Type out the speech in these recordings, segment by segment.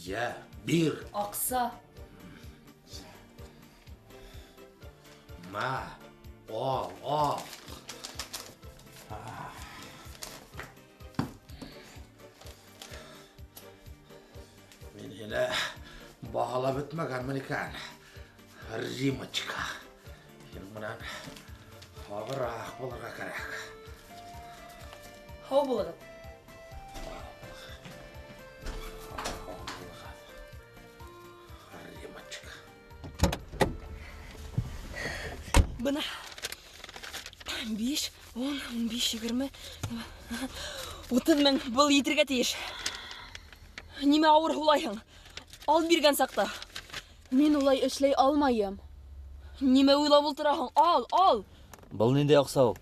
Йә, бир. Аҡса. Мә, ал, ал. Мин һине бағалап бөтмәгәнмен икән. Римочка. Һинең менән һағыраҡ булырға кәрәк. Һау булығыҙ. Римочка. Бына 5, 10, 15, 20, 30 мең был етергә тейеш. Нимә ауыр һулайһың? Ал биргән саҡта. Мин улай эшләй алмайым. Нимә уйлап ултыраһың? Ал, ал. Был ниндәй аҡса ул?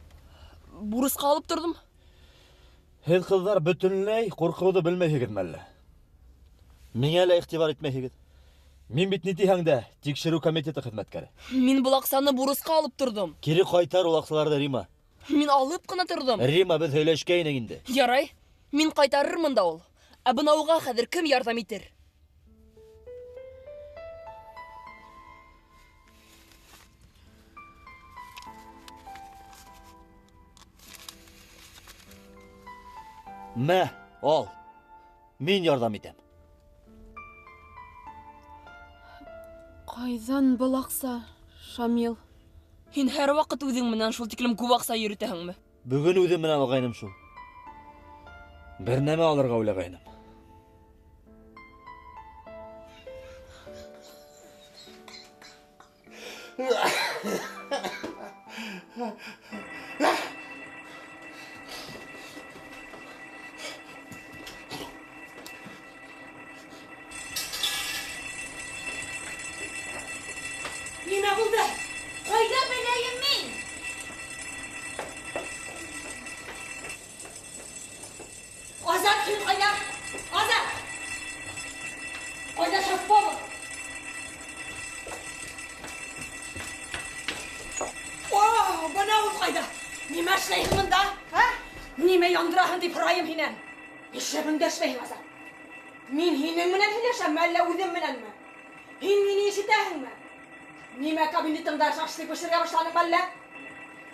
Бурысҡа алып торҙом. Һеҙ ҡыҙҙар бөтөнләй ҡурҡыуҙы белмәйһегеҙме әллә? Миңә лә иғтибар итмәйһегеҙ. Мин бит ни тиһәң дә тикшереү комитеты хеҙмәткәре. Мин был аҡсаны бурысҡа алып торҙом. Кире ҡайтар ул аҡсаларҙы, Рима. Мин алып ҡына торҙом. Рима, беҙ һөйләшкәйнек инде. Ярай, мин ҡайтарырмын да ул. Ә бынауға хәҙер кем ярҙам итер? Мә, ал. Мин ярҙам итәм. Ҡайҙан был аҡса, Шамил? Һин һәр ваҡыт үҙең менән шул тиклем күп аҡса йөрөтәһеңме? Бөгөн үҙем менән алғайным шул. Бер нәмә алырға уйлағайным. Нимә булды? Ҡайҙа беләйем мин? Азат, һин ҡайҙа? Азат! Ҡайҙа шеф-повар? О, бына ул ҡайҙа? Нимә эшләйһең бында? Ә? Нимә яндыраһың тип һорайым һинән? Нишләп өндәшмәйһең, Азат? Мин һинең менән һөйләшәмме, әллә үҙем менәнме? Һин мине ишетәһеңме? Нимә кабинетыңда шашлык бешерергә башланыңмы әллә?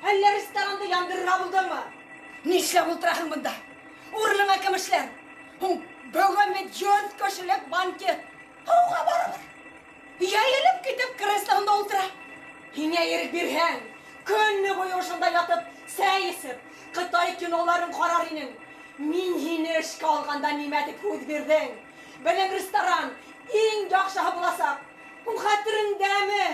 Әллә ресторанды яндырырға булдыңмы? Нишләп ултыраһың бында? Урыныңа кем эшләр? Һуң бөгөн бит 100 кешелек банкет. Һыуға барыбер. Йәйелеп китеп креслоһында ултыра. Һиңә ирек бирһәң, көнө буйы ошонда ятып, сәй эсеп, Ҡытай киноларын ҡарар инең. Мин һине эшкә алғанда нимә тип һүҙ бирҙең? Беҙҙең ресторан иң яҡшыһы буласаҡ. Һуң хәтереңдәме?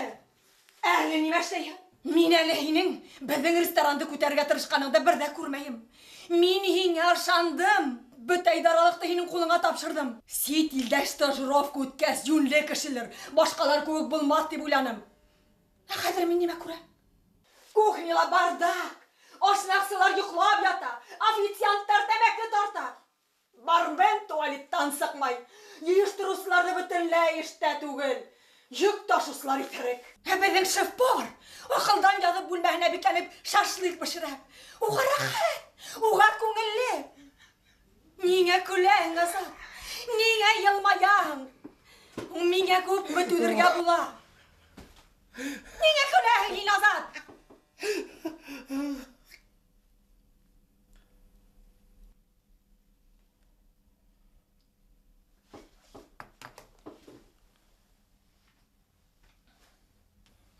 Әле нимә эшләйһең? Мин әле һинең беҙҙең ресторанды күтәрергә тырышҡаныңды бер ҙә күрмәйем. Мин һиңә ышандым. Бөтә идаралыҡты һинең ҡулыңа тапшырҙым. Сит илдә стажировка үткәс, йүнле кешелер, башҡалар кеүек булмаҫ тип уйланым. Ә хәҙер мин нимә күрәм? Кухняла бардак, ашнаҡсылар йоҡлап ята, официанттар тәмәке тарта. Бармен туалеттан сыҡмай, йыйыштырыусыларҙы бөтөнләй эштә түгел. Йөк ташыусылар иҫерек. Ә беҙҙең шеф-повар аҡылдан яҙып бүлмәһенә бикләнеп шашлык бешерә. Уға рәхәт, уға күңелле. Ниңә көләһең, Азат? Ниңә йылмаяһың? Миңә күпме түҙергә була? Ниңә көләһең һин, Азат?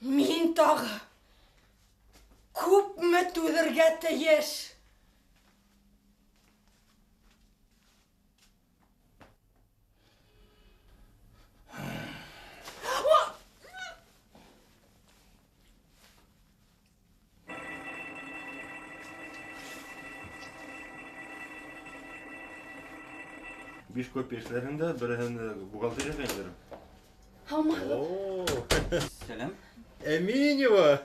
Мин тағы күпме түҙергә тейеш? Биш копия эшләрһең дә, береһен бухгалтерияға индерәм. Һаумыһығыҙ. Сәләм. Әминева,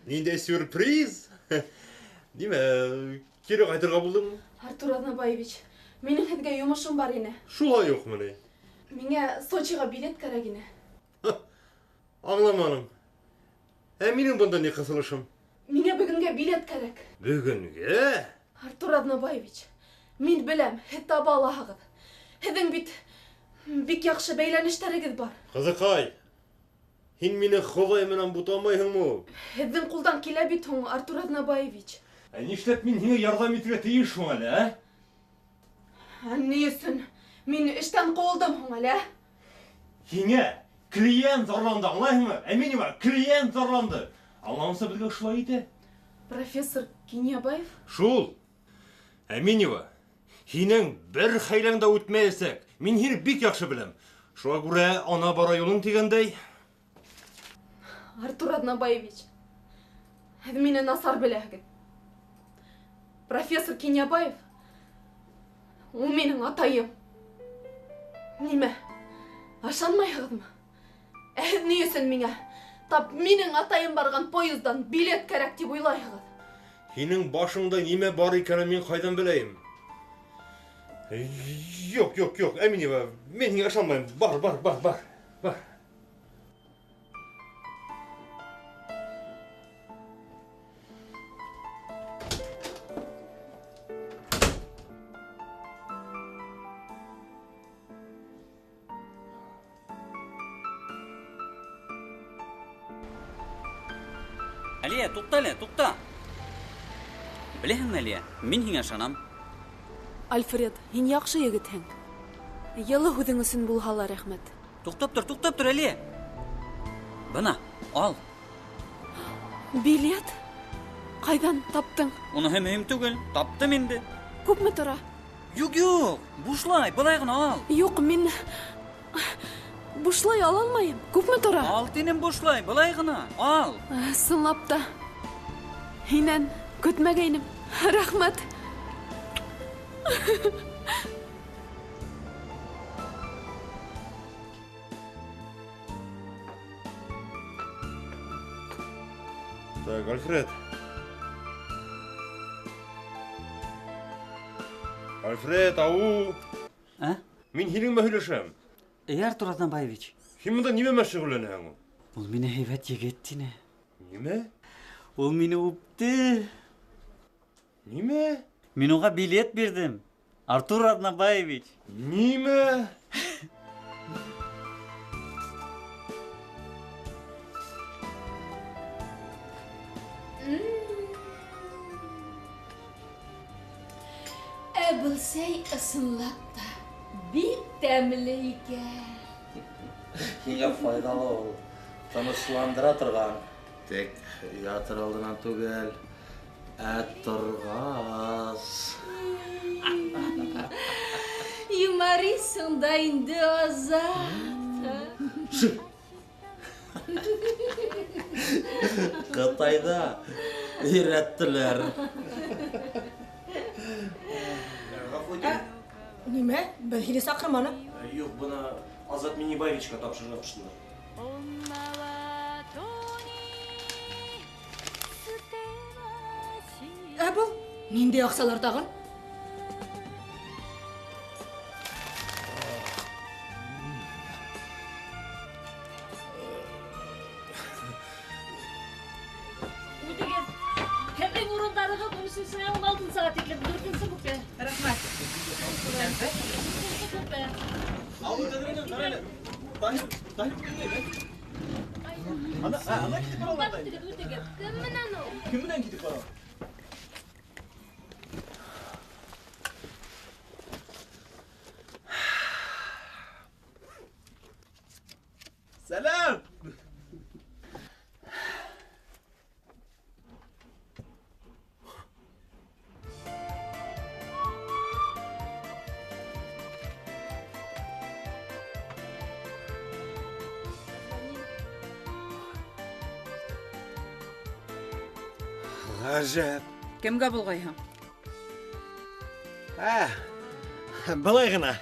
ниндәй сюрприз. Нимә, кире ҡайтырға булдыңмы? Артур Аҙнабаевич, минең һеҙгә йомошом бар ине. Шулай юҡмы ни? Миңә Сочиға билет кәрәк ине. Аңламаным. Ә минең бында ни ҡыҫылышым? Миңә бөгөнгә билет кәрәк. Бөгөнгә? Артур Аҙнабаевич, мин беләм, һеҙ таба алаһығыҙ. Һеҙҙең бит Бик яҡшы бәйләнештәрегеҙ бар. Ҡыҙыҡай, һин мине Хоҙай менән бутамайһыңмы? Һеҙҙең ҡулдан килә бит һуң, Артур Аҙнабаевич. Ә нишләп мин һиңә ярҙам итергә тейеш һуң әле, ә? Ә ни өсөн мин эштән ҡыуылдым һуң әле, ә? Һиңә клиент зарланды, аңлайһыңмы? Әминева, клиент зарланды. Аңлауынса беҙгә шулай итә. Профессор Кинйәбаев? Шул. Әминева, һинең бер хәйләң дә үтмәйәсәк. Мин һине бик яҡшы беләм. Шуға күрә ана бара юлың тигәндәй. Артур Аҙнабаевич, һеҙ мине насар беләһегеҙ. Профессор Кинйәбаев, ул минең атайым. Нимә, ышанмайһығыҙмы? Ә һеҙ ни өсөн миңә тап минең атайым барған поездан билет кәрәк тип уйлайһығыҙ? Һинең башыңда нимә бар икәнен мин ҡайҙан беләйем? Юҡ, юҡ, юҡ, Әминева, мин һиңә ышанмайым. Бар, бар, бар, бар, бар. Әлиә, туҡта әле, туҡта. Беләһеңме, Әлиә, мин һиңә ышанам. Альфред, һин яҡшы егетһең. Йылы һүҙең өсөн булһа ла рәхмәт. Туҡтап тор, туҡтап тор, Әлиә. Бына, ал. Билет? Ҡайҙан таптың? Уныһы мөһим түгел, таптым инде. Күпме тора? Юҡ, юҡ, бушлай, былай ғына ал. Юҡ, мин бушлай ала алмайым. Күпме тора? Ал тинем бушлай, былай ғына, ал. Ысынлап та, һинән көтмәгәйнем. Рәхмәт. Так, Альфред. Альфред, ау. Ә? Мин һинең менән һөйләшәм. Эй, Артур Аҙнабаевич. Һин бында нимә менән шөғөлләнәһең ул? Ул мине һәйбәт егет тине. Нимә? Ул мине үпте. Нимә? Мин уға билет бирҙем. Артур Аҙнабаевич. Нимә? Ә был сәй ысынлап та бик тәмле икән. Һиңә файҙалы ул, тынысландыра торған. Тик ятыр алдынан түгел, ә торғас. Юмористсың да инде, Азат. Ҡытайҙа өйрәттеләр. Нимә? Беҙ һине саҡырманыҡ. Юҡ, бына Азат Миннебаевичҡа тапшырырға ҡуштылар. Ә был ниндәй аҡсалар тағын? Үтегеҙ. Һеҙҙең урындарығыҙ 13-нсе 16-нсыға тиклем, 4-нсе купе. Рәхмәт. 4-нсе купе. Ана, ана китеп баралар да. Үтегеҙ, үтегеҙ. Кем менән ул? Кем менән китеп бара? Сәләм! Ғәжәп. Кемгә булғайһың? Ә, былай ғына.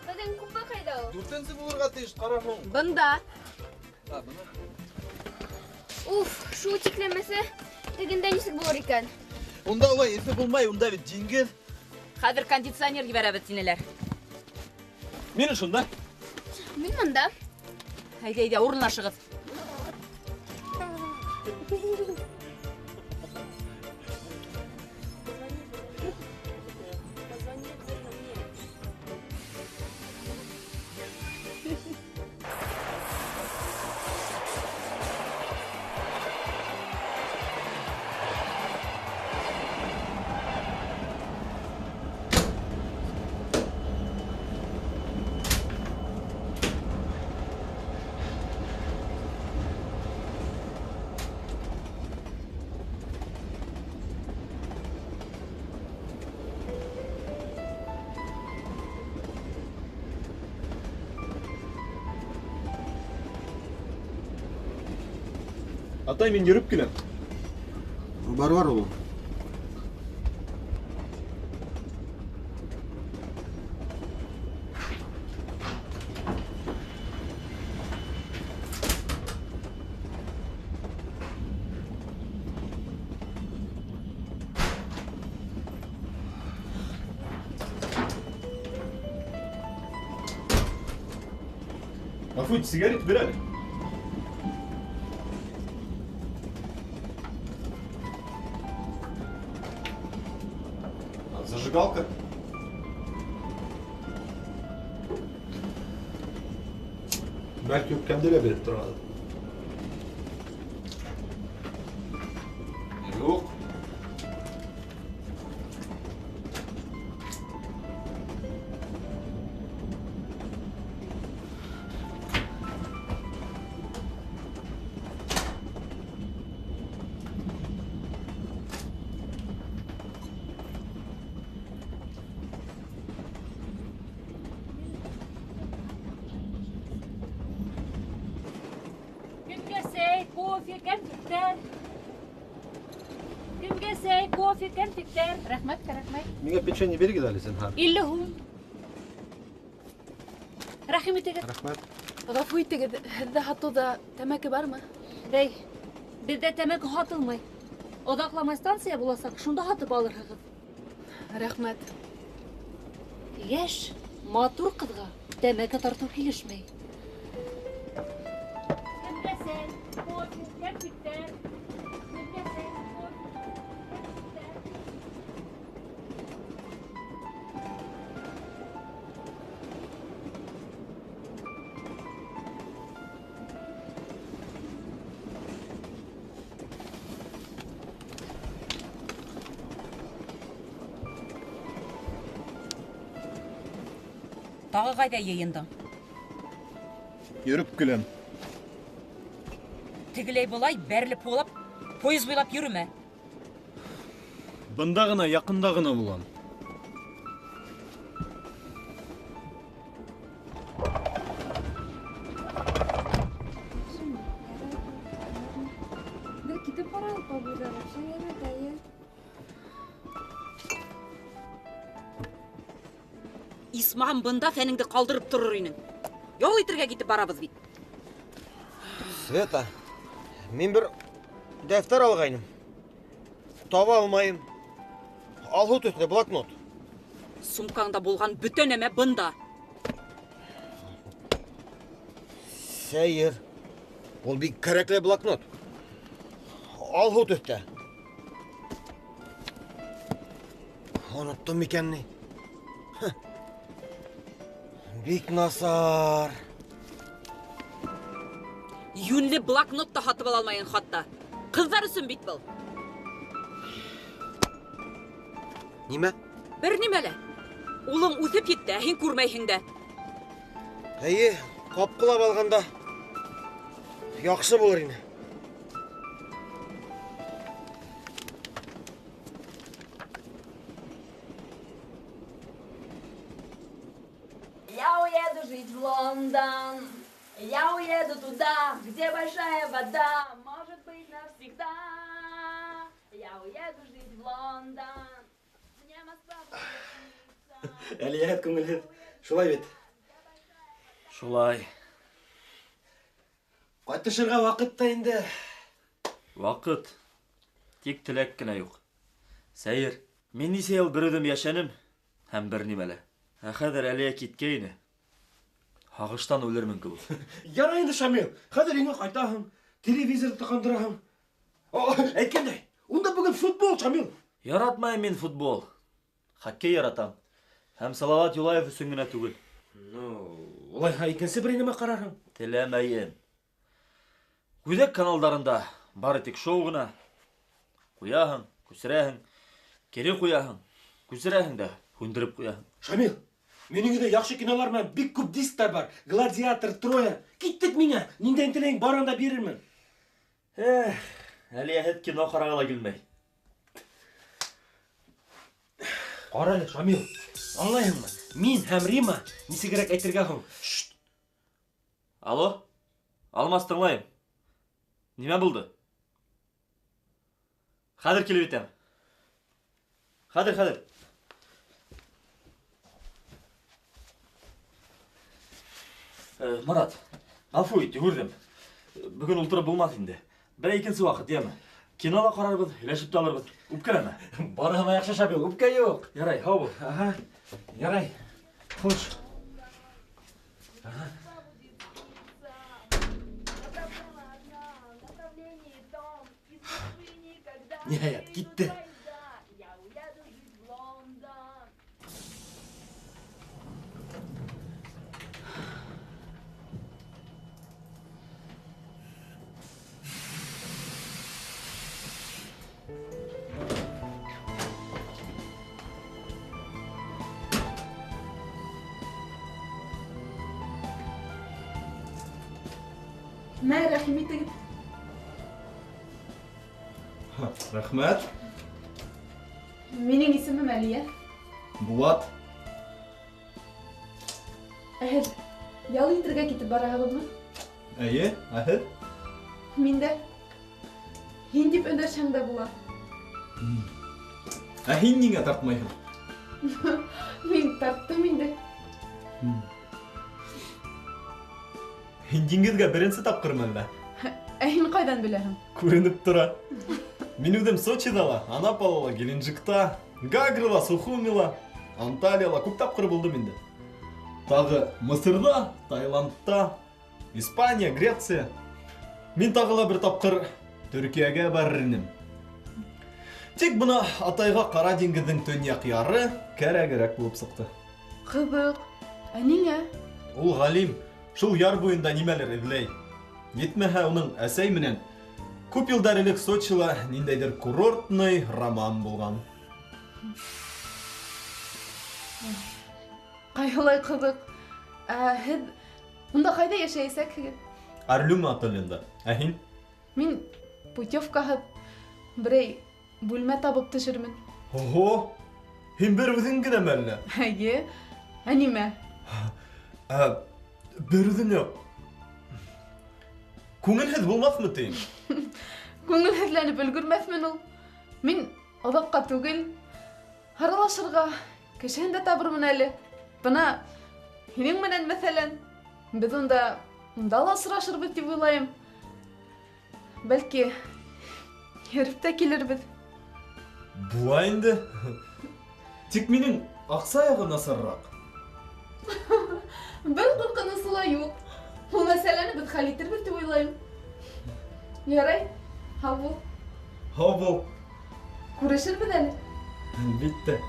Беҙҙең купе ҡайҙа ул? 4-нсе булырға тейеш, ҡара һуң. Бында. Бына. Уф, шул тиклемесе тегендә нисек булыр икән? Унда улай эҫе булмай, унда бит диңгеҙ. Хәҙер кондиционер ебәрәбеҙ тинеләр. Мин шунда. Мин мында. Әйҙә, әйҙә, урынлашығыҙ. Атай, мин йөрөп киләм. Бар, бар, улым. Ғәфү ит, сигарет бир әле. Зажигалка? Бәлки үпкәмде лә биреп торғаныр. Юҡ. Кофе, кәнфиттәр. Кемгә сәй, кофе, кәнфиттәр. Рәхмәт, кәрәкмәй. Миңә печенье бирегеҙ әле, зинһар. 50 һум. Рәхим итегеҙ. Рәхмәт. Ғәфү итегеҙ, һеҙҙә һатыуҙа тәмәке бармы? Бәй, беҙҙә тәмәке һатылмай. Оҙаҡламай станция буласаҡ, шунда һатып алырһығыҙ. Рәхмәт. Йәш, матур ҡыҙға тәмәке тартыу килешмәй. Тағы ҡайҙа йыйындың? Йөрөп киләм. Тегеләй былай бәрелеп һулап, поезд буйлап йөрөмә. Бында ғына, яҡында ғына булам. Беҙ китеп барабыҙ, бабайҙар. Исмаһам бында фәнеңде ҡалдырып торор инең. Ял итергә китеп барабыҙ бит. Света, мин бер дәфтәр алғайным. Таба алмайым. Алһыу төҫлө блокнот. Сумкаңда булған бөтә нәмә бында. Сәйер. Ул бик кәрәкле блокнот. Алһыу төҫтә. Оноттом микән ни? Бик насар. Йүнле блокнот та һатып ала алмайың хатта. Ҡыҙҙар өсөн бит был. Нимә? Бер нимә лә. Улың үҫеп етте, ә һин күрмәйһең дә. Эйе, ҡапҡылап алғанда яҡшы булыр ине. Я уеду жить в Лондон, я уеду туда, где большая вода, может быть, навсегда. Я уеду жить в Лондон, мне Москва будет. Әлиәт күңелһеҙ, шулай бит? Шулай. Ҡайтышырға ваҡыт та инде. Ваҡыт. Тик теләк кенә юҡ. Сәйер, мин нисә йыл бер үҙем йәшәнем һәм бер нимә лә. Ә хәҙер Әлиә киткәйне. Һағыштан үлермен кеүек. Ярай инде, Шамил. Хәҙер өйөңә ҡайтаһың, телевизорҙы тоҡандыраһың. Әйткәндәй, унда бөгөн футбол, Шамил. Яратмайым мин футбол. Хоккей яратам. Һәм Салават Юлаев өсөн генә түгел. Ну, улайһа икенсе бер нәмә ҡарарһың. Теләмәйем. Үҙәк каналдарында бары тик шоу ғына. Ҡуяһың, күсерәһең, кире ҡуяһың, күсерәһең дә һүндереп ҡуяһың. Шамил, минең өйҙә яҡшы кинолар менән бик күп дисктар бар. Гладиатор, Троя. Киттек миңә. Ниндәйен теләйең, барыһын да бирермен. Эх, Әлиәһеҙ кино ҡарағы ла килмәй. Ҡара әле, Шамил, аңлайһыңмы? Мин һәм Рима нисегерәк әйтергә һуң? Алло, Алмаз, тыңлайым. Нимә булды? Хәҙер килеп етәм. Хәҙер, хәҙер. Марат, ғәфү ит, йүгерҙем. Бөгөн ултырып булмаҫ инде. Бер икенсе ваҡыт, йәме? Кинола ҡарарбыҙ, һөйләшеп тә алырбыҙ. Үпкәләмә. Барыһы ла яҡшы, Шамил, үпкә юҡ. Ярай, һау бул. Аһа, ярай. Хуш. Ниһайәт, китте. Мә, рәхим итегеҙ. Рәхмәт. Минең исемем Әлиә. Булат. Ә һеҙ ял итергә китеп бараһығыҙмы? Эйе, ә һеҙ? Мин дә. Һин тип өндәшһәң дә була. Ә һин ниңә тартмайһың? Мин тарттым инде. Һин диңгеҙгә беренсе тапҡырмы әллә? Ә һин ҡайҙан беләһең? Күренеп тора. Мин үҙем Сочиҙа ла, Анапала ла, Геленджикта, Гаграла, Сухумила, Анталияла күп тапҡыр булдым инде. Тағы Мысырҙа, Таиландта, Испания, Греция. Мин тағы ла бер тапҡыр Төркиәгә барыр инем. Тик бына атайға Ҡара диңгеҙҙең төньяҡ яры кәрәгерәк булып сыҡты. Ҡыҙыҡ. Ә ниңә? Ул ғалим шул яр буйында нимәлер эҙләй. Етмәһә, уның әсәй менән күп йылдар элек Сочила ниндәйҙер курортный роман булған. Ҡайһылай ҡыҙыҡ. Ә һеҙ унда ҡайҙа йәшәйәсәкһегеҙ? Орлюма отеленда. Ә һин? Мин путевкаһыҙ берәй бүлмә табып төшөрмөн. Ого! Һин бер үҙең генәме әллә? Эйе. Ә нимә? Ә бер үҙеңә күңелһеҙ булмаҫмы тием? Күңелһеҙләнеп өлгөрмәҫмен ул. Мин оҙаҡҡа түгел, аралашырға кешеһен дә табырмын әле. Бына һинең менән, мәҫәлән, беҙ унда ла осрашырбыҙ тип уйлайым. Бәлки, йөрөп тә килербеҙ. Була инде. Тик минең аҡса яғы насарыраҡ. Бер ҡурҡынысы ла юҡ. Ул мәсьәләне беҙ хәл итербеҙ тип уйлайым. Ярай, һау бул. Һау бул. Күрешербеҙ әле. Әлбиттә.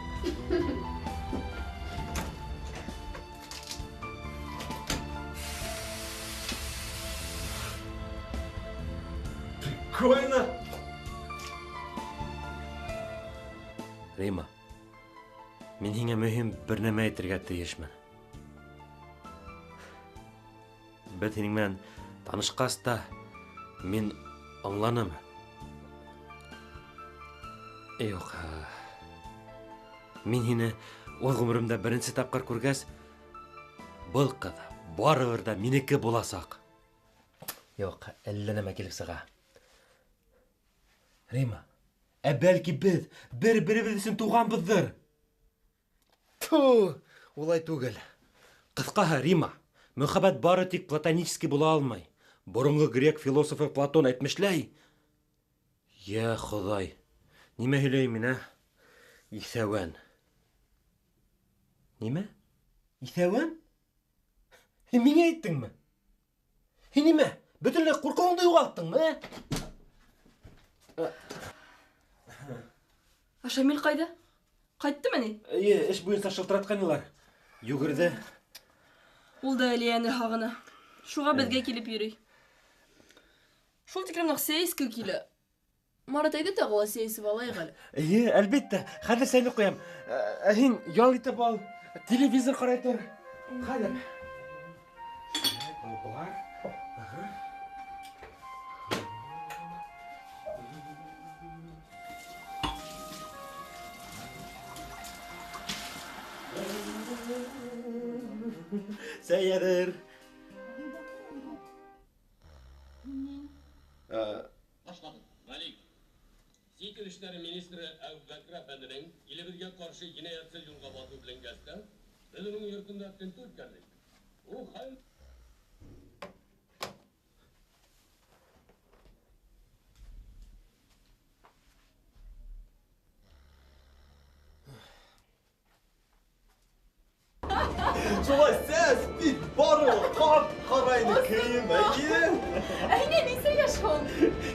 Прикольно. Рима, мин һиңә мөһим бер нәмә әйтергә тейешмен. Беҙ һинең менән танышҡас та мин аңланым. Юҡ, мин һине үҙ ғүмеремдә беренсе тапҡыр күргәс, был ҡыҙ барыбер ҙә минеке буласаҡ. Юҡ, әллә нәмә килеп сыға. Рима, ә бәлки беҙ бер-беребеҙ өсөн туғанбыҙҙыр? Ту, улай түгел. Ҡыҫҡаһы, Рима, мөхәббәт бары тик платонический була алмай. Боронғо грек философы Платон әйтмешләй. Йә Хоҙай, нимә һөйләйем мин, ә? Иҫәүән. Нимә? Иҫәүән? Һин миңә әйттеңме? Һин нимә? Бөтөнләй ҡурҡыуыңды юғалттыңмы, ә? Ә Шамил ҡайҙа? Ҡайттымы ни? Эйе, эш буйынса шылтыратҡайнылар. Йүгерҙе. Ул да Әлиәне һағына. Шуға беҙгә килеп йөрөй. Шул тиклем ныҡ сәй эске килә. Марат, әйҙә тағы ла сәй эсеп алайыҡ әле. Эйе, әлбиттә. Хәҙер сәйне ҡуям. Ә һин ял итеп ал, телевизор ҡарай тор. Хәҙер. Бар. Сәй әҙер. Малик, Сит ил эшләре министры Әбүбәкер әфәнденең илебеҙгә ҡаршы енәйәтсел юлға баҫыуы беленгәс тә, беҙ уның йортонда тентеү үткәрҙек. Ул хәл Шулай сәс бит бары ҡап-ҡара ине кейем, әйе. Ә һиңә нисә йәш һуң?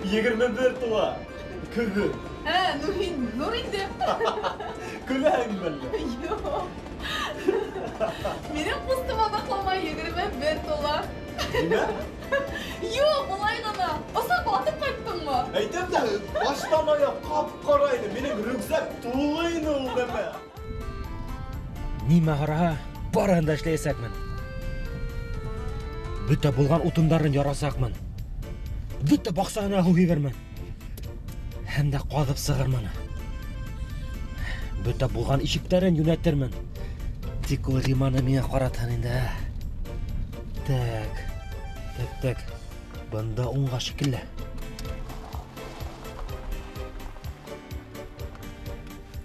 21 тула. Көҙөн. Ә, ну һин ҙур инде. Көләһеңме әллә? Юҡ. Минең ҡустым оҙаҡламай 21 тула. Нимә? Юҡ, былай ғына. Оҙаҡ батып ҡайттыңмы? Әйтәм дә, баштан аяҡ ҡап-ҡара ине. Минең рюкзак тулы ине ул нәмә. Нимә һораһа, барыһын да эшләйәсәкмен. Бөтә булған утындарын ярасаҡмын. Бөтә баҡсаһына һыу һибермен. Һәм дә ҡаҙып сығырмын. Бөтә булған ишектәрен йүнәтермен. Тик ул Риманы миңә ҡаратһын инде. Так, так, так. Бында уңға шикелле.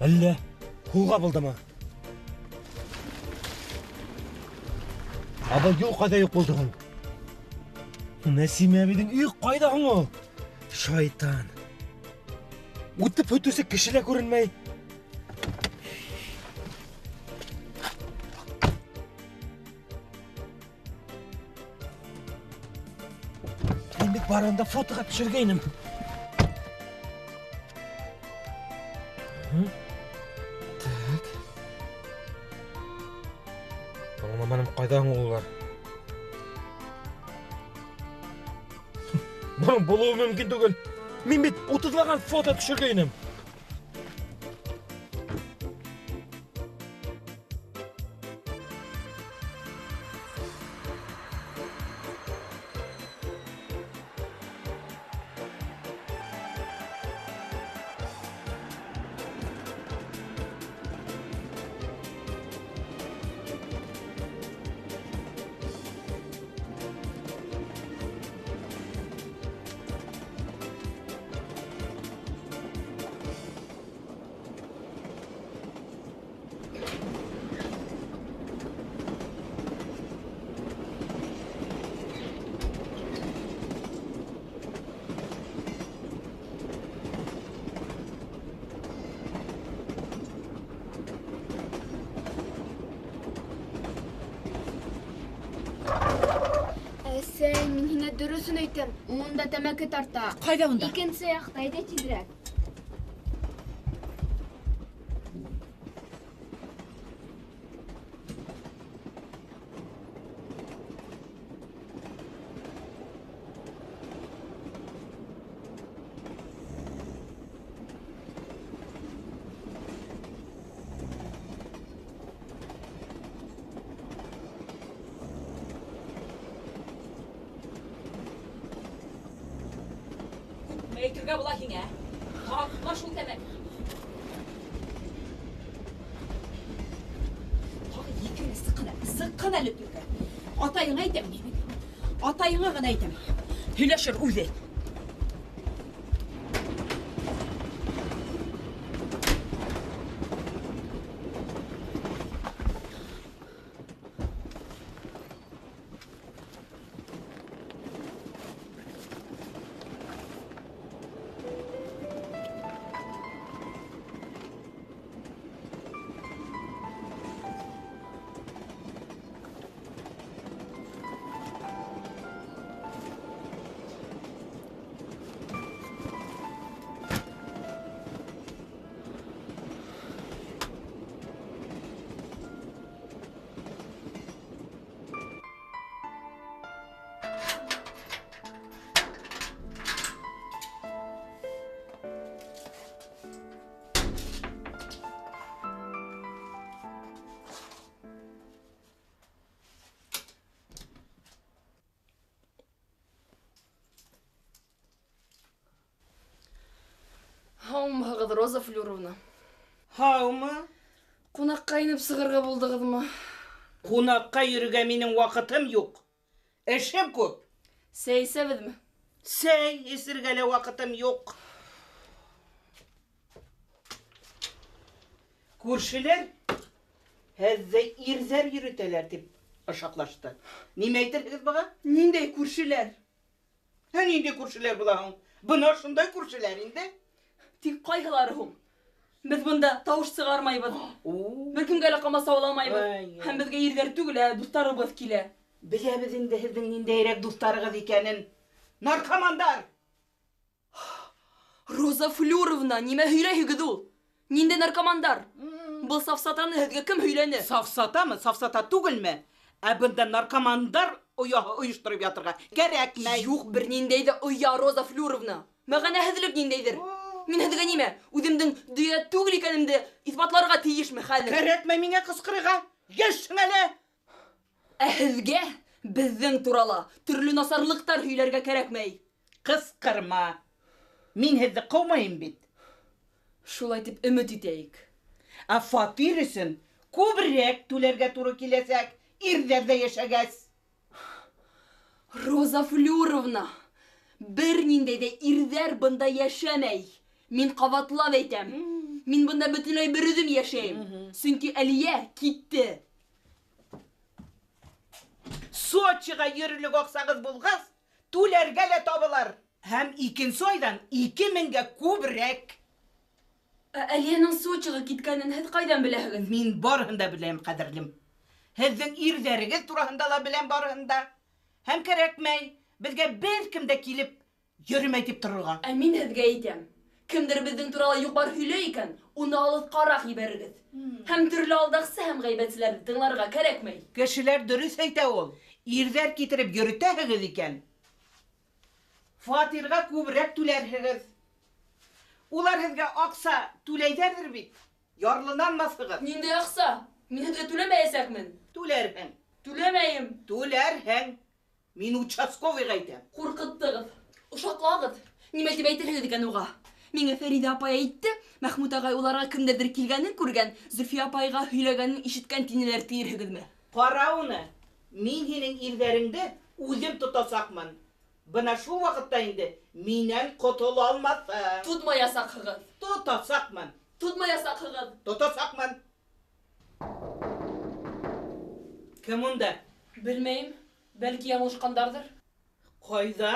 Әллә һулға булдымы? Ә был юл ҡайҙа юҡ булды һуң? Нәсимә әбейҙең өйө ҡайҙа һуң ул? Шайтан. Үтеп һүтеүсе кеше лә күренмәй. Мин бит барында фотоға төшөргәйнем. Так. Аңламаным, ҡайҙа һуң улар? Бының булыуы мөмкин түгел. Мин бит утыҙлаған фото төшөргәйнем. Әсәй, мин һиңә дөрөҫөн әйтәм. Унда тәмәке тарта. Ҡайҙа унда? Икенсе яҡта, әйҙә тиҙерәк. Әйтергә була һиңә. Тартма шул тәмәке. Тағы икене сыҡҡын әле, сыҡҡын әле түргә. Атайыңа әйтәм минең. Атайыңа ғына әйтәм. Һөйләшер үҙе. Һаумыһығыҙ, Роза Флюровна? Һаумы? Ҡунаҡҡа инеп сығырға булдығыҙмы? Ҡунаҡҡа йөрөргә минең ваҡытым юҡ. Эшем күп. Сәй эсәбеҙме? Сәй эсергә лә ваҡытым юҡ. Күршеләр һеҙҙе ирҙәр йөрөтәләр тип ышаҡлашты. Нимә әйтерһегеҙ быға? Ниндәй күршеләр? Ә ниндәй күршеләр була һуң? Бына шундай күршеләр инде. Тик ҡайһылары һуң? Беҙ бында тауыш сығармайбыҙ. Бер кемгә лә ҡамасауламайбыҙ. Һәм беҙгә ирҙәр түгел, ә дуҫтарыбыҙ килә. Беләбеҙ инде һеҙҙең ниндәйерәк дуҫтарығыҙ икәнен. Наркомандар! Роза Флюровна, нимә һөйләйһегеҙ ул? Ниндәй наркомандар? Был сафсатаны һеҙгә кем һөйләне? Сафсатамы, сафсата түгелме? Ә бында наркомандар ояһы ойоштороп ятырға кәрәкмәй. Юҡ, бер ниндәй ҙә оя, Роза Флюровна. Мәғәнәһеҙлек ниндәйҙер. Мин һеҙгә нимә, үҙемдең дөйә түгел икәнемде иҫбатларға тейешме хәҙер? Кәрәкмәй миңә ҡысҡырырға. Йәшһең әле. Ә һеҙгә беҙҙең турала төрлө насарлыҡтар һөйләргә кәрәкмәй. Ҡысҡырма. Мин һеҙҙе ҡыумайым бит. Шулай тип өмөт итәйек. Ә фатир өсөн күберәк түләргә тура киләсәк, ирҙәрҙә йәшәгәс. Роза Флюровна, бер ниндәй ҙә ирҙәр бында йәшәмәй. Мин ҡабатлап әйтәм. Мин бында бөтөнләй бер үҙем йәшәйем. Сөнки Әлиә китте. Сочиға йөрөрлөк аҡсағыҙ булғас, түләргә лә табылар. Һәм икенсе айҙан 2000-гә күберәк. Ә Әлиәнең Сочиға киткәнен һеҙ ҡайҙан беләһегеҙ? Мин барыһын да беләм, ҡәҙерлем. Һеҙҙең ирҙәрегеҙ тураһында ла беләм барыһын да. Һәм кәрәкмәй, беҙгә бер кем дә килеп йөрөмәй тип торорға. Ә мин һеҙгә әйтәм, кемдер беҙҙең турала юҡ-бар һөйләй икән, уны алыҫҡараҡ ебәрегеҙ. Һәм төрлө алдаҡсы һәм ғәйбәтселәрҙе тыңларға кәрәкмәй. Кешеләр дөрөҫ әйтә ул. Ирҙәр китереп йөрөтәһегеҙ икән, фатирға күберәк түләрһегеҙ. Улар һеҙгә аҡса түләйҙәрҙер бит. Ярлыланмаҫһығыҙ. Ниндәй аҡса? Мин һеҙгә түләмәйәсәкмен. Түләрһең. Түләмәйем. Түләрһең. Мин участковыйға әйтәм. Ҡурҡыттығыҙ. Ошаҡлағыҙ. Нимә тип әйтерһегеҙ икән уға? Миңә Фәриҙә апай әйтте, Мәхмүт ағай уларға кемдәрҙер килгәнен күргән, Зөлфиә апайға һөйләгәнен ишеткән тинеләр тиерһегеҙме? Ҡара уны. Мин һинең ирҙәреңде үҙем тотасаҡмын. Бына шул ваҡытта инде минән ҡотола алмаҫһың. Тотмаясаҡһығыҙ. Тотасаҡмын. Тотмаясаҡһығыҙ. Тотасаҡмын. Кем унда? Белмәйем. Бәлки яңылышҡандарҙыр. Ҡайҙа?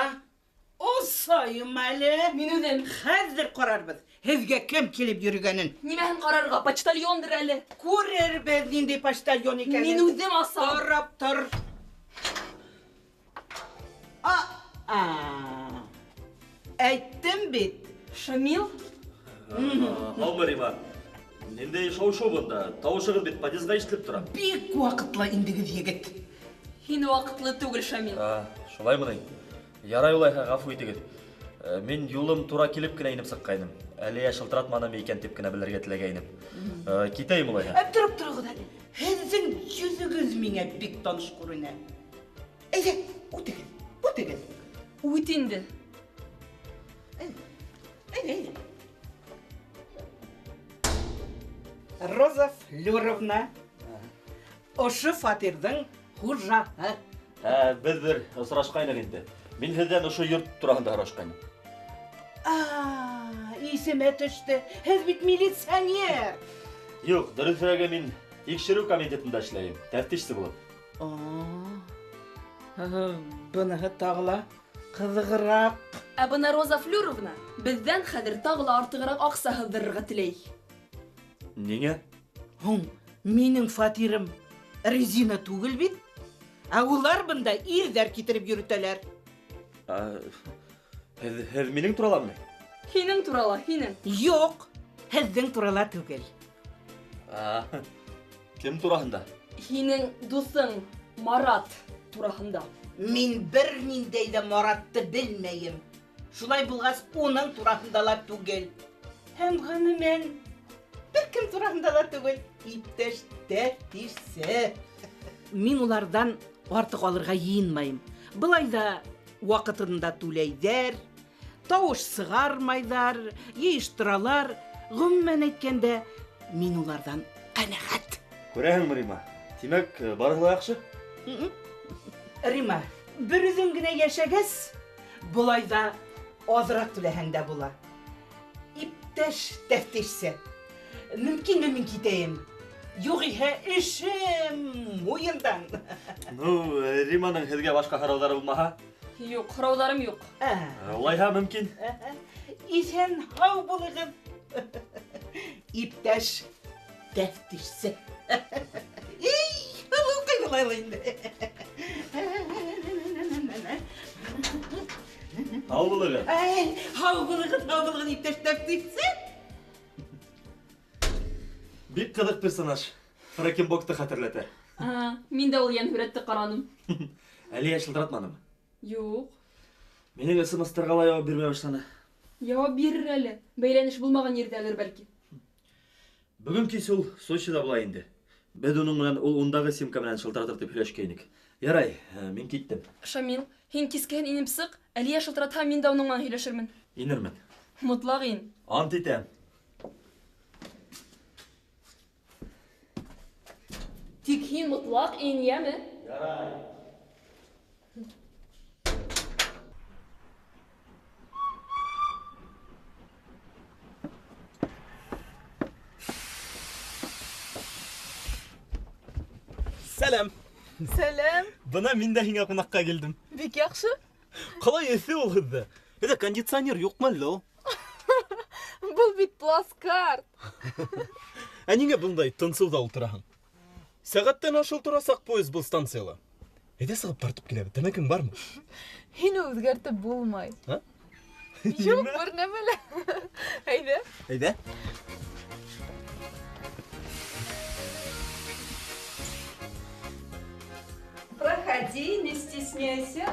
Осайым әле. Мин үҙем. Хәҙер ҡарарбыҙ. Һеҙгә кем килеп йөрөгәнен. Нимәһен ҡарарға? Почтальондыр әле. Күрербеҙ ниндәй почтальон икәнен. Мин үҙем асам. Ҡарап тор. Әйттем бит. Шамил? Һаумы, Рима. Ниндәй шау-шыу бында? Тауышығыҙ бит подъездға ишетелеп тора. Бик ваҡытлы индегеҙ, егет. Һин ваҡытлы түгел, Шамил. Шулаймы ни? Ярай улайһа, ғәфү итегеҙ. Мин юлым тура килеп кенә инеп сыҡҡайным. Әлиә шылтыратманымы икән тип кенә белергә теләгәйнем. Китәйем улайһа. Тороп тороғоҙ әле. Һеҙҙең йөҙөгөҙ миңә бик таныш күренә. Әйҙә, үтегеҙ, үтегеҙ. Үт инде. Әйҙә, әйҙә. Роза Флюровна, ошо фатирҙың хужаһы. Беҙ бер осрашҡайныҡ инде. Мин һеҙҙән ошо йорт тураһында һорашҡайным. Исемә төштө. Һеҙ бит милиционер. Юҡ, дөрөҫөрәге мин тикшереү комитетында эшләйем, тәфтишсе булып. Быныһы тағы ла ҡыҙығыраҡ. Ә бына Роза Флюровна беҙҙән хәҙер тағы ла артығыраҡ аҡса һыҙҙырырға теләй. Ниңә? Һуң, минең фатирым резина түгел бит. Ә улар бында ирҙәр китереп йөрөтәләр. Һеҙ минең тураламы? Һинең турала, һинең. Юҡ, һеҙҙең турала түгел. Кем тураһында? Һинең дуҫың Марат тураһында. Мин бер ниндәй ҙә Маратты белмәйем. Шулай булғас, уның тураһында ла түгел. Һәм ғөмүмән, бер кем тураһында ла түгел. Иптәш тәфтишсе. Мин уларҙан артыҡ алырға йыйынмайым. Былай ҙа ваҡытында түләйҙәр, тауыш сығармайҙар, йыйыштыралар. Ғөмүмән әйткәндә, мин уларҙан ҡәнәғәт. Күрәһеңме, Рима? Тимәк, барыһы ла яҡшы? Рима, бер үҙең генә йәшәгәс, былай ҙа аҙыраҡ түләһәң дә була. Иптәш тәфтишсе, Мөмкинме мин китәйем? Юғиһә эшем муйындан. Ну, Риманың һеҙгә башҡа һорауҙары булмаһа? Юҡ, һорауҙарым юҡ. Улайһа мөмкин. Иҫән һау булығыҙ. Иптәш тәфтишсе. Эй, һылыуҡай булайлы инде. Һау булығыҙ. Эй, һау булығыҙ, һау булығыҙ, иптәш тәфтишсе. Бик ҡыҙыҡ персонаж. Фрэкенбокты хәтерләтә. Мин дә ул йәнһүрәтте ҡараным. Әлиә шылтыратманымы? Юҡ. Минең СМС-тарға ла яуап бирмәй башланы. Яуап бирер әле. Бәйләнеш булмаған ерҙәлер бәлки. Бөгөн кис ул Сочида була инде. Беҙ уның менән ул ундағы симка менән шылтыратыр тип һөйләшкәйнек. Ярай, мин киттем. Шамил, һин кискеһен инеп сыҡ, Әлиә шылтыратһа, мин дә уның менән һөйләшермен. Инермен. Мотлаҡ ин. Ант итәм. Тик һин мотлаҡ ин, йәме? Ярай. Сәләм. Сәләм. Бына мин дә һиңә ҡунаҡҡа килдем. Бик яҡшы. Ҡалай эҫе ул һеҙҙә? Өйҙә кондиционер юҡмы әллә ул? Был бит плацкарт. Ә ниңә бындай тынсыуҙа ултыраһың? Сәғәттән ашыу торасаҡ поезд был станцияла. Әйҙә сығып тартып киләбеҙ. Тәмәкең бармы? Һине үҙгәртеп булмай. А? Юҡ, бер нәмә лә. Әйҙә. Әйҙә. Проходи, не стесняйся.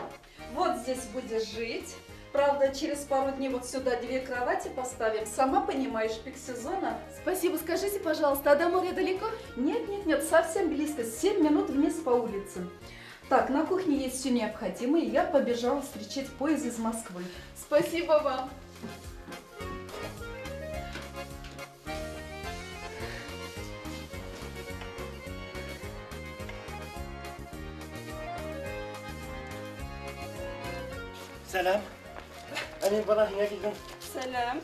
Вот здесь будешь жить. Правда, через пару дней вот сюда 2 кровати поставим. Сама понимаешь, пик сезона. Спасибо. Скажите, пожалуйста, а до моря далеко? Нет, нет, нет, совсем близко. 7 минут вниз по улице. Так, на кухне есть все необходимое. Я побежала встречать поезд из Москвы. Спасибо вам. Сәләм. Ә мин бына һиңә килдем. Сәләм.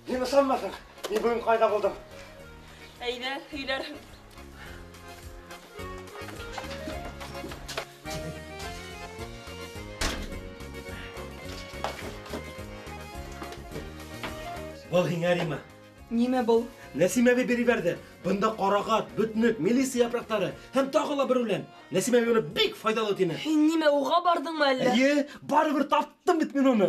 Һин ышанмаҫһың, мин бөгөн ҡайҙа булдым. Әйҙә, һөйләрһең. Был һиңә, Рима. Нимә был? Нәсимә әбей биреп ебәрҙе. Бында ҡарағат, бөтнөк, мелисса япраҡтары һәм тағы ла бер үлән. Нәсимә әбей уны бик файҙалы тине. Һин нимә, уға барҙыңмы әллә? Эйе, барыбер таптым бит мин уны.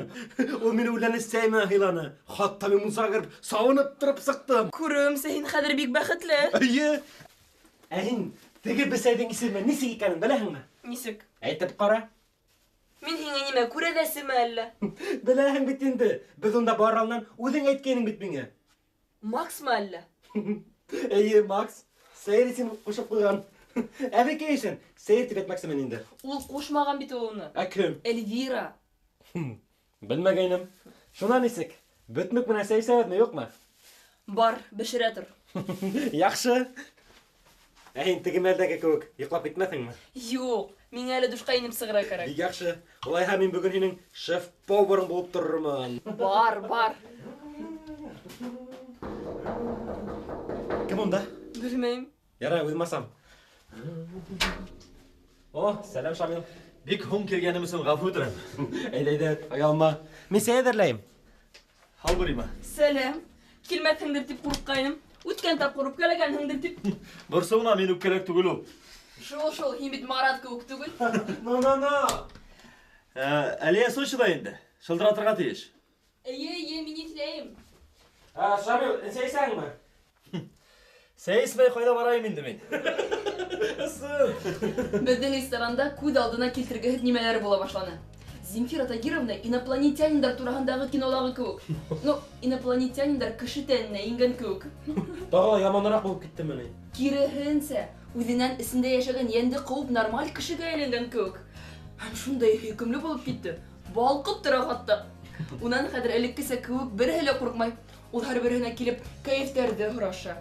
Ул мине үләнле сәй менән һыйланы. Хатта мин мунсаға кереп, сауынып тороп сыҡтым. Күреүемсә, һин хәҙер бик бәхетле. Эйе. Ә һин теге бесәйҙең исеме нисек икәнен беләһеңме? Нисек? Әйтеп ҡара. Мин һиңә нимә, күрәҙәсеме әллә? Беләһең бит инде. Беҙ унда барыр алдынан үҙең әйткәйнең бит миңә. Максмы әллә? Эйе, Макс. Сәйер исем ҡушып ҡуйған. Әбекәй өсөн сәйер тип әйтмәксемен инде. Ул ҡушмаған бит ул уны. Ә кем? Эльвира. Белмәгәйнем. Шунан нисек? Бөтнөк менән сәй эсәбеҙме, юҡмы? Бар, бешерә тор. Яҡшы. Ә һин теге мәлдәге кеүек йоҡлап китмәҫһеңме? Юҡ, миңә әле душҡа инеп сығырға кәрәк. Бик яҡшы. Улайһа мин бөгөн һинең шеф-поварың булып торормон. Бар, бар. Кем унда? Белмәйем. Ярай, үҙем асам. О, сәләм, Шамил. Бик һуң килгәнем өсөн ғәфү итәм. Әйҙә, әйҙә, оялма. Мин сәй әҙерләйем. Һау бул, Рима. Сәләм. Килмәҫһеңдер тип ҡурҡҡайным. Үткән тапҡыр үпкәләгәнһеңдер тип. Борсолма, мин үпкәләк түгел ул. Шул, шул, һин бит Марат кеүек түгел. Ну, ну, ну. Әлиә Сочида инде. Шылтыратырға тейеш. Эйе, эйе, мин иҫләйем. Шамил, сәй эсәһеңме? Сәй эсмәй ҡайҙа барайым инде мин? Беҙҙең ресторанда күҙ алдына килтергеһеҙ нимәләр була башланы. Земфира Тагировна инопланетяниндар тураһындағы кинолағы кеүек. Ну, инопланетяниндар кеше тәненә ингән кеүек. Тағы ла яманыраҡ булып киттеме ни? Киреһенсә, үҙенән эсендә йәшәгән йәнде ҡыуып нормаль кешегә әйләнгән кеүек. Һәм шундай һөйкөмлө булып китте. Балҡып тора хатта. Унан хәҙер элеккесә кеүек береһе лә ҡурҡмай. Ул һәр береһенә килеп кәйефтәрҙе һораша.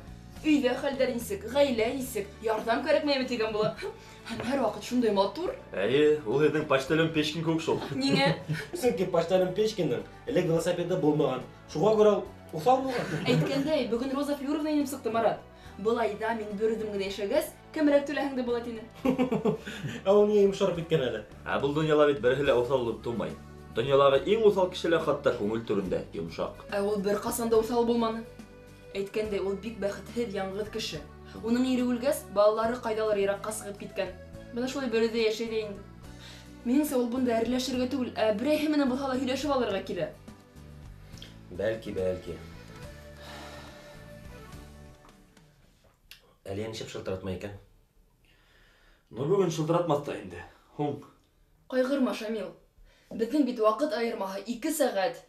Өйҙә хәлдәр нисек, ғаилә нисек, ярҙам кәрәкмәйме тигән була. Һәм һәр ваҡыт шундай матур. Эйе, ул һеҙҙең почтальон Печкин кеүек шул. Ниңә? Сөнки почтальон Печкиндың элек велосипеды булмаған. Шуға күрә ул Уҫал булған. Әйткәндәй, бөгөн Роза Флюровна инеп сыҡты, Марат. Былай ҙа мин бер үҙем генә йәшәгәс, кәмерәк түләһең дә була тине. Ә ул ниңә йомшарып киткән әле? Ә был донъяла бит береһе лә уҫал булып тыумай. Донъялағы иң уҫал кеше лә хатта күңел түрендә йомшаҡ. Ә ул бер ҡасан да уҫал булманы. Әйткәндәй, ул бик бәхетһеҙ, яңғыҙ кеше. Уның ире үлгәс, балалары ҡайҙалыр йыраҡҡа сығып киткән. Бына шулай бер үҙе йәшәй ҙә инде. Минеңсә, ул бында әрләшергә түгел, ә берәйһе менән булһа ла һөйләшеп алырға килә. Бәлки, бәлки. Әлиә ничек шылтыратмай икән? Ну, бөгөн шылтыратмаҫ та инде. Һуң. Ҡайғырма, Шамил. Беҙҙең бит ваҡыт айырмаһы 2 сәғәт.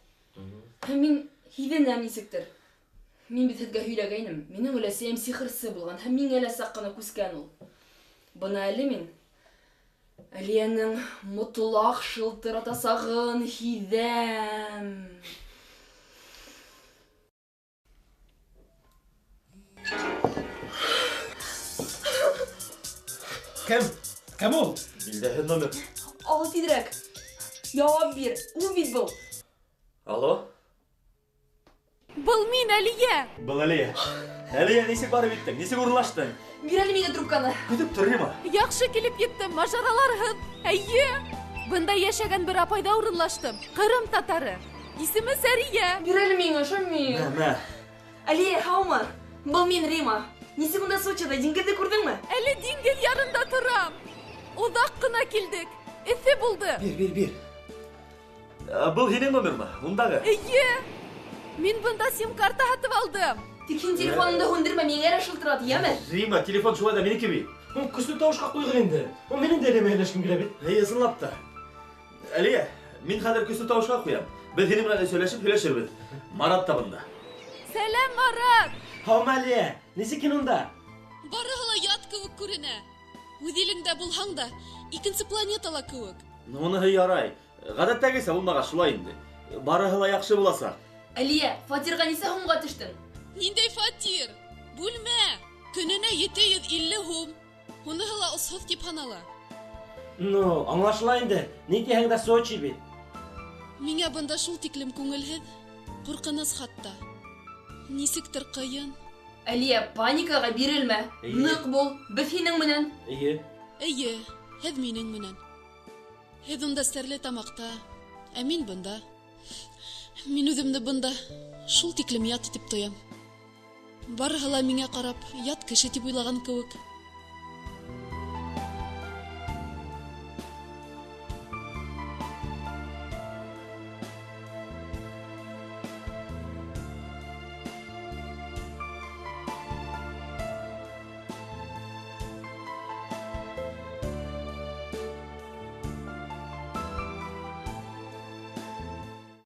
Һәм мин һиҙенәм нисектер. Мин бит һеҙгә һөйләгәйнем. Минең өләсәйем сихырсы булған һәм миңә лә саҡ ҡына күскән ул. Бына әле мин Әлиәнең мотлаҡ шылтыратасағын һиҙәм. Кем? Кем ул? Билдәһеҙ номер. Ал тиҙерәк. Яуап бир. Ул бит был. Алло? Был мин, Әлиә. Был Әлиә. Әлиә, нисек барып еттең? Нисек урынлаштың? Бир әле миңә трубканы. Көтөп тор, Рима. Яҡшы килеп еттем, мажараларһыҙ. Эйе. Бында йәшәгән бер апайҙа урынлаштым. Ҡырым татары. Исеме Сәрия. Бир әле миңә, Шамил. Мә, мә. Әлиә, һаумы? Был мин, Рима. Нисек унда Сочиҙа диңгеҙҙе күрҙеңме? Әле диңгеҙ ярында торам. Оҙаҡ ҡына килдек. Эҫе булды. Бир, бир, бир. Был һинең номермы? Ундағы? Эйе. Мин бында сим-карта һатып алдым. Тик һин телефоныңды һүндермә, миңә лә шылтырат, йәме? Рима, телефон шулай ҙа минеке бит. Ул көслө тауышҡа ҡуйған инде. Ул минең дә әле һөйләшкем килә бит. Эйе, ысынлап та. Әлиә, мин хәҙер көслө тауышҡа ҡуям. Беҙ һинең менән һөйләшеп һөйләшербеҙ. Марат та бында. Сәләм, Марат! Һаумы, Әлиә? Нисек һин унда? Барыһы ла ят кеүек күренә. Үҙ илеңдә булһаң да, икенсе планетала кеүек. Ну, уныһы ярай. Ғәҙәттәгесә булмағас шулай инде. Барыһы ла яҡшы буласаҡ. Әлиә, фатирға нисә һумға төштөң? Ниндәй фатир? Бүлмә! Көнөнә 750 һум. Уныһы ла осһоҙ тип һанала. Ну, аңлашыла инде. Ни тиһәң дә Сочи бит. Миңә бында шул тиклем күңелһеҙ, ҡурҡыныс хатта. Нисектер ҡыйын. Әлиә, паникаға бирелмә. Ныҡ бул. Беҙ һинең менән. Эйе. Эйе, һеҙ минең менән. Һеҙ унда Стәрлетамаҡта, ә мин бында. Мин үҙемде бында шул тиклем ят итеп тоям. Барыһы ла миңә ҡарап, ят кеше тип уйлаған кеүек.